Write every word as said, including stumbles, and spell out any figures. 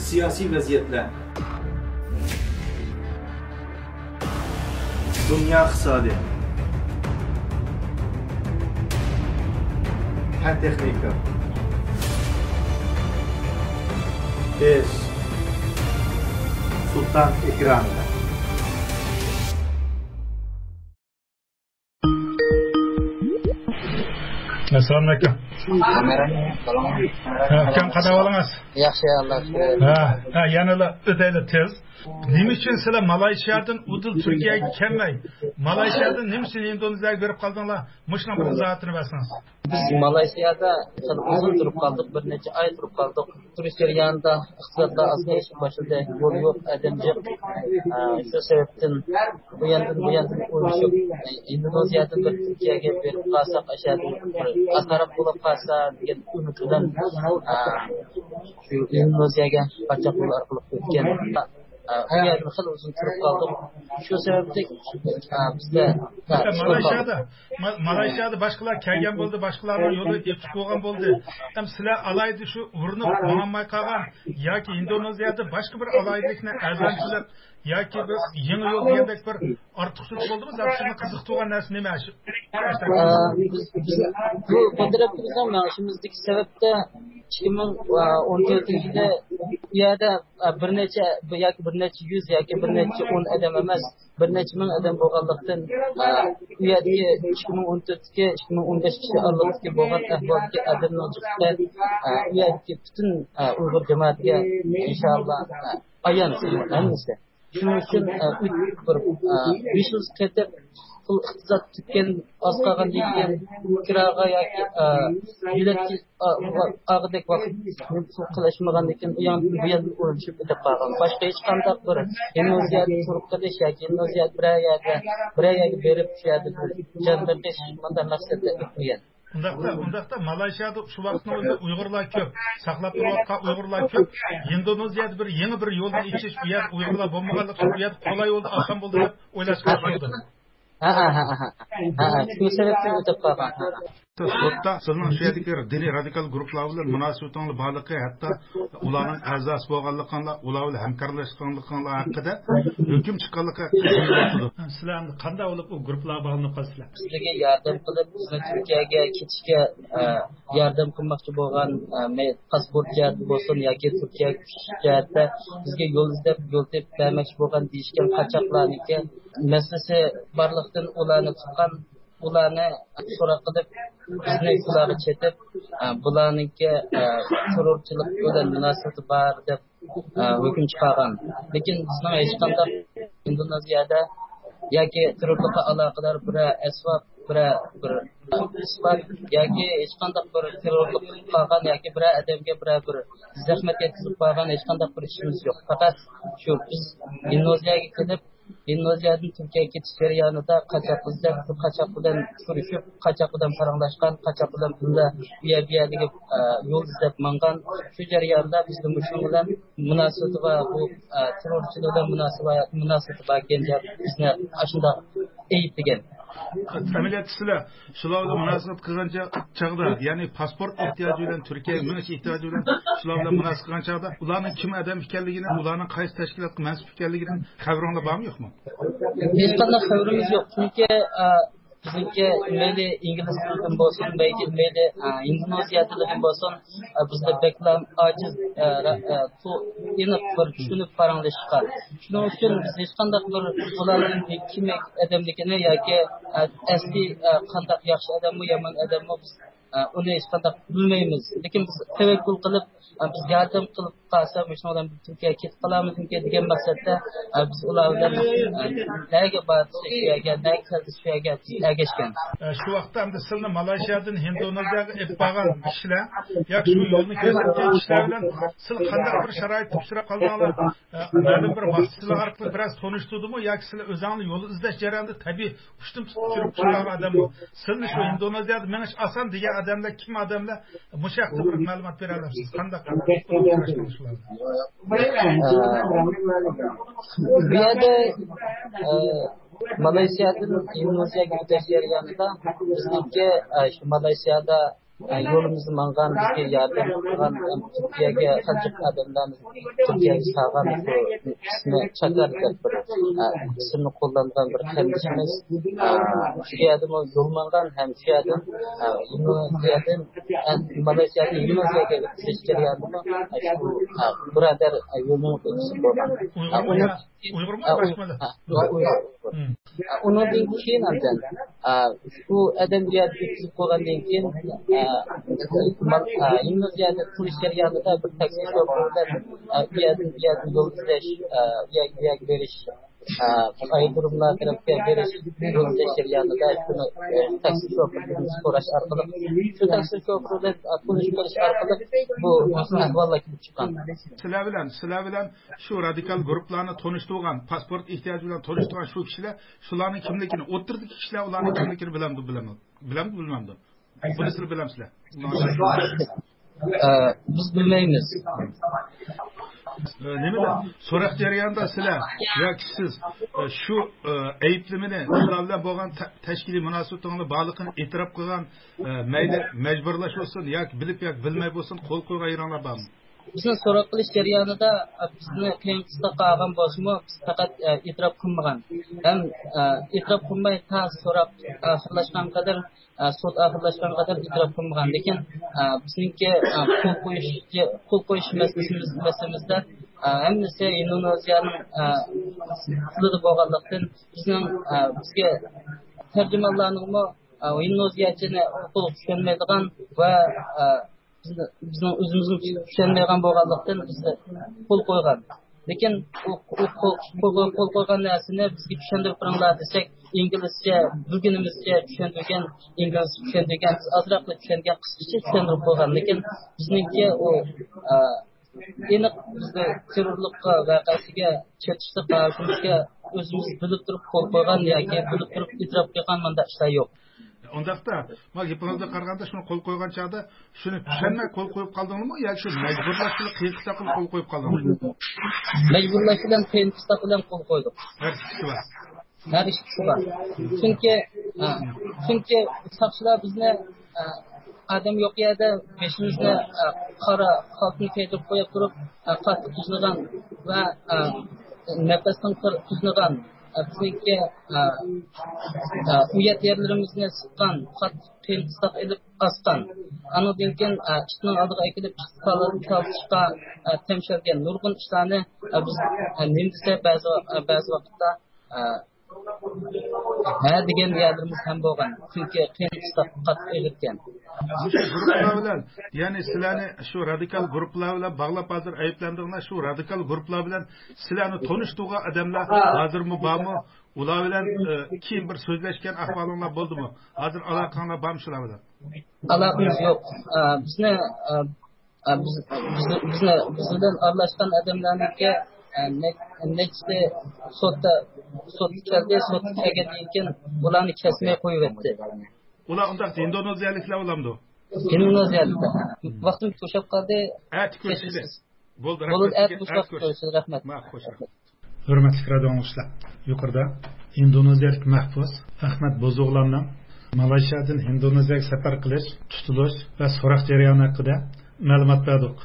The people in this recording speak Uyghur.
سىياسىي ۋەزىيەتلەر. دۇنيا ئىقتىسادى. پەن تېخنىكا. بىز سۇلتان ئېكرانىدا. ئەسسالامۇئەلەيكۇم. ئاكام، قانداق ئەھۋالىڭىز؟ ياخشى، ئاللا شۈكۈر. ھە، ھە، يەنىلا ئۆتەيلى تېز. نېمە ئۈچۈن سىلەر مالايشىيادىن ئۇدۇل تۈركىيەگە كەلمەي، مالايشىيادىن نېمە ئۈچۈن ئىندونېزىيەگە بېرىپ قالدىڭلار؟ مۇشۇنىڭ بىر ئىزاھاتىنى بەرسىڭىز. بىز مالايشىيادا خېلى ئۇزۇن تۇرۇپ قالدۇق، بىر نەچچە ئاي تۇرۇپ قالدۇق. تۇرۇش جەريانىدا ئىقتىسادلار ئاستا ئېشىپ باشلىدى، يول يوق، ئادەم جىق. ئا، شۇ سەۋەبتىن ئۇ ياندىن بۇ ياندىن ئويلىشىپ، ئىندونېزىيادىن بىر تۈركىيەگە بېرىپ قالساق، ئاشۇ يەردە بىر ئاسانراق بولۇپ قالسا دېگەن ئۈمىد بىلەن، ئا، شۇ ئىندونېزىيەگە قاچاق يول ئارقىلىق ئۆتكەن. ئا، ئۇ يەردە خېلى ئۇزۇن تۇرۇپ قالدۇق. شۇ سەۋەبلىك، ئا، بىزدە، ئا، مالايشىيادا، ما-، مالايشىيادا باشقىلار كەلگەن بولدى، باشقىلارنىڭ يولى ئېچىق بولغان بولدى. ئەمما سىلەر ئالاھىدە شۇ ئۇرۇنۇپ ماڭالماي قالغان ياكى ئىندونېزىيەدە باشقا بىر ئالاھىدىلىكنى، ئەزالىق ياكى بىر يېڭى يول دېگەندەك بىر ئارتۇقچىلىق بولدىمۇ؟ زادى سىزنى قىزىقتۇرغان نەرسە نېمە؟ ئە، بىز، بىز بۇ، بۇ تەرەپتە بىزنىڭ مېڭىشىمىزدىكى سەۋەبتە ئىككى مىڭ ئون تۆتىنچى يىلى بۇ يەردە، ئە، بىر نەچچە، بىر ياكى بىر نەچچە يۈز ياكى بىر نەچچە ئون ئادەم ئەمەس، بىر نەچچە مىڭ ئادەم بولغانلىقتىن، ئە، ئۇ يەردىكى ئىككى مىڭ ئون تۆتتىكى، ئىككى مىڭ ئون بەشىنچى ئارىلىقتىكى بولغان ئەھۋالدىكى ئادەمنىڭ جىقلىقى، ئە، ئۇ يەردىكى پۈتۈن، ئە، ئۇيغۇر جامائىتىگە ئىنشائاللا، ئە، ئايان ھەممىسى. شۇنىڭ ئۈچۈن، ئە، ئۆتۈپ بىر، ئە، بەش يۈز قېتىپ پۇل ئىقتىساد تۈگىگەن، ئاز قالغان دېگەن كىراغا ياكى، ئە، بېلەت، ئە، ئالغۇدەك ۋاقىت پۇل قىلىشمىغاندىكىن، ئۇ ياندىن بۇ ياندىن ئويلىشىپ ئۆتۈپ قالغان. باشقا ھېچقانداق بىر ئىندونېزىيەدە تۇرۇپ قېلىش ياكى ئىندونېزىيەدە بىرەر يەردە، بىرەر يەرگە بېرىپ، شۇ يەردە بىر جان بېقىش، مۇنداق مەقسەتتە ئۆتمىگەن. ئۇنداقتا، ئۇنداقتا مالايشىيادا شۇ ۋاقىتنىڭ ئۆزىدە ئۇيغۇرلار كۆپ، ساقلاپ تۇرۇۋاتقان ئۇيغۇرلار كۆپ. ئىندونېزىيەدە بىر يېڭى بىر يولنى ئېچىش، بۇ يەردە ئۇيغۇرلار بولمىغانلىقى ئۈچۈن، بۇ يەردە قولاي بولدى، ئاسان بولدى دەپ ئويلاشقا بولىدۇ. ھە، ھە، ھە، ھە. ھە، ھە. شۇ سەۋەبتىن ئۆتۈپ قالغان. ھە، ھە. سوتتا سىزنىڭ شۇ يەردىكى دىنىي رادىكال گۇرۇپپىلار بىلەن مۇناسىۋىتىڭلار بارلىقى، ھەتتا ئۇلارنىڭ ئەزاسى بولغانلىقىڭلار، ئۇلار بىلەن ھەمكارلاشقانلىقىڭلار ھەققىدە ھۆكۈم چىققانلىقى ئېيتىلىۋاتىدۇ. سىلەر ئەمدى قانداق بولۇپ ئۇ گۇرۇپپىلارغا باغلىنىپ قالىسىلەر؟ بىزلەرگە ياردەم قىلىپ، بىزنى تۈركىيەگە كېتىشكە، ئە، ياردەم قىلماقچى بولغان، ئە، مەي-، پاسپورت جەھەتتە بولسۇن ياكى تۈركىيەگە كېتىش جەھەتتە بىزگە يول ئىزدەپ، يول تېپىپ بەرمەكچى بولغان دېيىشكەن قاچاقلارنىڭكى مەسىلىسى بارلىقتىن، ئۇلارنى تۇتقان، ئۇلارنى سوراق قىلىپ، بىزنى شۇلارغا چېتىپ، ئە، بۇلارنىڭكى، ئە، تېررورچىلىق بىلەن مۇناسىۋىتى بار دەپ، ئە، ھۆكۈم چىقارغان. لېكىن بىزنىڭ ھېچقانداق ئىندونېزىيەدە ياكى تېررورلۇققا ئالاقىدار بىرەر ئەسۋاب، بىرەر بىر ئىسپات ياكى ھېچقانداق بىر تېررورلۇق قىلىپ قالغان ياكى بىرەر ئادەمگە بىرەر بىر زەخمەت يەتكۈزۈپ قالغان ھېچقانداق بىر ئىشىمىز يوق. پەقەت شۇ بىز ئىندونېزىيەگە كېلىپ، ئىندونېزىيەدىن تۈركىيەگە كېتىش جەريانىدا قاچاق ئىزدەپ، شۇ قاچاق بىلەن كۆرۈشۈپ، قاچاق بىلەن پاراڭلاشقان، قاچاق بىلەن بىللە ئۇ يەر بۇ يەرلىگە، ئە، يول ئىزدەپ ماڭغان. شۇ جەرياندا بىزدە مۇشۇنىڭ بىلەن مۇناسىۋىتى بار، بۇ، ئە، تېررورچىلار بىلەن مۇناسىۋە-، مۇناسىۋىتى بار ئىكەن دەپ بىزنى ئاشۇنداق ئەيىبلىگەن. ئەمەلىيەتتە سىلەر شۇلار بىلەن مۇناسىۋەت قىلغان چا-، چاغدا، يەنى پاسپورت ئېھتىياجى بىلەن، تۈركىيەگە مېڭىش ئېھتىياجى بىلەن شۇلار بىلەن مۇناسىۋەت قىلغان چاغدا، ئۇلارنىڭ كىم ئادەم ئىكەنلىكىنى، ئۇلارنىڭ قايسى تەشكىلاتقا مەنسۇپ ئىكەنلىكىدىن خەۋىرىڭلار بارمۇ، يوقمۇ؟ ھېچقانداق خەۋىرىمىز يوق، چۈنكى، ئا، بىزنىڭكى مەيلى ئىنگلىز تىلىدىن بولسۇن، مەيلى، مەيلى، ئا، ئىندونېزىيە تىلىدىن بولسۇن، ئا، بىزدە بەكلا ئاجىز، ئا، را-، ئا، تۇ-، ئېنىق بىر چۈشىنىپ پاراڭلىشىشقا. شۇنىڭ ئۈچۈن بىز ھېچقانداق بىر بۇلارنىڭ كىم ئادەملىكىنى ياكى، ئە، ئەسلى، ئە، قانداق ياخشى ئادەممۇ، يامان ئادەممۇ، بىز، ئە، ئۇنى ھېچقانداق بىلمەيمىز. لېكىن بىز تەۋەككۈل قىلىپ، ئە، بىز ياردەم قىلىپ قالسا، مۇشۇنىڭ بىلەن بىر تۈركىيەگە كېتىپ قالارمىزمىكىن دېگەن مەقسەتتە، ئە، بىز ئۇلار بىلەن، ئە، نەگە بارسا شۇ يەرگە، نەگە كەلسە شۇ يەرگە بىز ئەگەشكەن. ئە، شۇ ۋاقىتتا ئەمدى سىلىنى مالايشىيادىن ھىندونېزىيەگە ئېلىپ بارغان كىشىلەر ياكى شۇ يولنى كۆرسەتكەن كىشىلەر بىلەن سىلەر قانداق بىر شارائىتتا ئۇچراپ قالدىڭلار؟ ئە، مەلۇم بىر ۋاسىتىلەر ئارقىلىق بىرەز تونۇشتۇردىمۇ ياكى سىلەر ئۆزۈڭلار يول ئىزدەش جەريانىدا تەبىئىي ئۇچتىن تۇتۇپ ئۇچرىغان ئادەممۇ؟ سىلىنى شۇ ھىندونېزىيەدە مېڭىش ئاسان دېگەن ئادەملەر كىم ئادەملەر؟ مۇشۇ ھەقتە بىر مەلۇمات بېرەلەمسىز؟ قانداق ئۇچراشتىڭلار شۇلار بىلەن؟ ئە، بۇ يەردە، ئە، مالايسىيادىن ھىندونېزىيەگە ئۆتۈش جەريانىدا بىزنىڭكى، ئە، شۇ مالايسىيادا ئە، يولىمىزدا ماڭغان، بىزگە ياردەم قىلغان، ئەم، تۈركىيەگە خەجلىك ئادەملەرنى، تۈركىيەگە سالغان شۇ ئىسمى چاكار دەپ بىر، ئە، ئىسىمنى قوللانغان بىر قېرىندىشىمىز، ئە، شۇ يەردىمۇ يول ماڭغان ھەم شۇ يەردىن، ئە، ئىندونېزىيەدىن، ئە، مالايسىيادىن ئىندونېزىيەگە كېلىش جەريانىدا، ئە، شۇ، ئە، بۇرادەر، ئە، يولنىڭ ئۆتكۈزۈپ بولغان. ئە، ئۇيغۇرمۇ ئۇنى يا؟ ئۇيغۇرمۇ يا؟ ئە، باشقىمۇ؟ ئۇيغۇر، ئە، ئۇيغۇر. مم. ئە، ئۇنىڭدىن كېيىن ئاندىن، ئە، شۇ ئادەم بۇ يەردە ئۆتكۈزۈپ بولغاندىن كېيىن، ئە، مال-، ئە، يېڭى يەردە تۇرۇش جەريانىدا بىر تاكسى شوپۇرى بىلەن، ئە، ئۇ يەردىن، بۇ يەردىن يول ئىزدەش، ئە، بۇ يەرگە، بۇ يەرگە بېرىش، ئە، ئايرودروملار تەرەپكە بېرىش، يول ئىزدەش جەريانىدا شۇنى، ئە، تاكسى شوپۇرىدىن سوراش ئارقىلىق، شۇ تاكسى شوپۇرى بىلەن، ئە، تونۇشۇپ قېلىش ئارقىلىق بۇ ئەھۋاللار كېلىپ چىققان. سىلەر بىلەن، سىلەر بىلەن شۇ رادىكال گۇرۇپپىلارنى تونۇشتۇرغان، پاسپورت ئېھتىياجى بىلەن تونۇشتۇرغان شۇ كىشىلەر، شۇلارنىڭ كىملىكىنى، ئوتتۇرىدىكى كىشىلەر ئۇلارنىڭ كىملىكىنى بىلەمدۇ، بىلەمدۇ، بىلەمدۇ، بىلەمدۇ، بىلمەمدۇ؟ بۇنى سىلەر بىلەمسىلەر؟ ئە، بىز بىلمەيمىز. ئە، نېمىدە؟ سوراق جەريانىدا سىلەر ياكى سىز، ئە، شۇ، ئە، ئەيىبلىمىنى، شۇلار بىلەن بولغان تە-، تەشكىلىي مۇناسىۋىتىڭلار بارلىقىنى ئېتىراپ قىلغان، ئە، مەيلى مەجبۇرلاش بولسۇن ياكى بىلىپ ياكى بىلمەي بولسۇن، قول قويغان يېرىڭلار بارمۇ؟ بىزنىڭ سوراق قىلىش جەريانىدا، ئە، بىزنى قىيىن قىستاققا ئالغان بولسىمۇ، بىز پەقەت، ئە، ئېتىراپ قىلمىغان. ھەم، ئە، ئېتىراپ قىلماي تا سوراق ئاخىرلاشقان قەدەر، ئە، سوت ئاخىرلاشقان قەدەر ئېتىراپ قىلمىغان. لېكىن، ئە، بىزنىڭكى، ئە، قول قويۇش، قول قويۇش مەسىلىمىز، مەسىلىمىزدە، ئە، ھەممىسى ئىندونېزىيەنىڭ، ئە، تىلىدا بولغانلىقتىن، بىزنىڭ، ئە، بىزگە تەرجىمانلارنىڭمۇ، ئە، ئىندونېزىيەچىنى ئۇقۇل چۈشەنمەيدىغان ۋە، ئە، بىزنى، بىزنىڭ ئۆزىمىزنى چۈشەنمەيدىغان بولغانلىقتىن، بىز قول قويغان. لېكىن ئۇ، ئۇ قول، قول، قول قويغان نەرسىنى بىزگە چۈشەندۈرۈپ بېرىڭلار دېسەك، ئىنگلىزچە بىلگىنىمىزچە چۈشەندۈرگەن، ئىنگلىزچە چۈشەندۈرگەن، بىز ئازراقلا چۈشەنگەن، قىسقىچە چۈشەندۈرۈپ قويغان. لېكىن بىزنىڭكى ئۇ، ئە، ئېنىق بىزنى تېررورلۇققا، ۋەقەسىگە، چېتىشلىق ھاكىمىيەتكە ئۆزىمىز بىلىپ تۇرۇپ قول قويغان ياكى بىلىپ تۇرۇپ ئېتىراپ قىلغان مۇنداق ئىشلار يوق. ئۇنداقتا، ما گېپىڭىزگە قارىغاندا، شۇنى قول قويغان چاغدا، شۇنى چۈشەنمەي قول قويۇپ قالدىڭلارمۇ ياكى شۇ مەجبۇرلاش بىلەن قىيىن قىستاق قىلىپ قول قويۇپ قالدىڭلارمۇ؟ مەجبۇرلاش بىلەن قىيىن قىستاق بىلەن قول قويدۇق. ھەر ئىككىسى بار. ھەر ئىككىسى بار. چۈنكى، ئە، چۈنكى ساقچىلار بىزنى، ئە، ئادەم يوق يەردە بېشىمىزنى، ئە، قارا خالتىنى كىيدۈرۈپ قويۇپ تۇرۇپ، ئە، قاتتىق قىزنىغان ۋە، ئە، نەپەستىن قىر-، قىزنىغان، ئە، بىزنىڭكى، ئە، ئە، ئۇيات يەرلىرىمىزنى سىققان، قاتتىق قىيىن قىستاق ئېلىپ ئاسقان. ئانىڭدىن كېيىن، ئە، ئىتنىڭ ئالدىغا ئەكېلىپ، ئىت تال-، تالىشىشقا، ئە، تەمشەلگەن نۇرغۇن ئىشلارنى، ئە، بىز، ئە، نېمە دېسە، بەزى ۋا-، ئە، بەزى ۋاقىتتا، ئە، ھە دېگەن يەرلىرىمىز ھەم بولغان. چۈنكى قىيىن قىستاق قاتتىق ئېغىركەن. مۇشۇ گۇرۇپپىلار بىلەن، يەنى سىلەرنى شۇ رادىكال گۇرۇپپىلار بىلەن باغلاپ ھازىر ئەيىبلەندىڭلار. شۇ رادىكال گۇرۇپپىلار بىلەن سىلەرنى تونۇشتۇرغان ئادەملەر ھازىرمۇ بارمۇ؟ ئۇلار بىلەن، ئە، كېيىن بىر سۆزلەشكەن ئەھۋالىڭلار بولدىمۇ؟ ھازىر ئالاقەڭلار بارمۇ شۇلار بىلەن؟ ئالاقىمىز يوق. ئە، بىزنى، ئە، ئە، بىز، بىز، بىزنى، بىز بىلەن ئارىلاشقان ئادەملەرنىڭكى، ئە، نە-، نەچچىسى سوتتا، سوتقا كەلدى، سوتقا كەلگەندىن كېيىن ئۇلارنى كەسمەي قويۇۋەتتى. ئۇلار ئۇنداق ئىندونېزىيەلىكلەر بولامدۇ؟ ئىندونېزىيەلىكلەر. ۋاقتىم توشاپ قالدى. ئەتە كۆرۈشىمىز. بولدى، بولدى، رەھمەت. ئەتە بۇ ۋاقىت كۆرۈشىمىز. رەھمەت. ماقۇل، خوش. رەھمەت. ھۆرمەتلىك رادىئو ئاڭلىغۇچىلار، يۇقىرىدا ئىندونېزىيەلىك مەھبۇس ئەخمەت بوزۇغلاننىڭ مالايشىيادىن ئىندونېزىيەگە سەپەر قىلىش، تۇتۇلۇش ۋە سوراق جەريانى ھەققىدە مەلۇمات بەردۇق.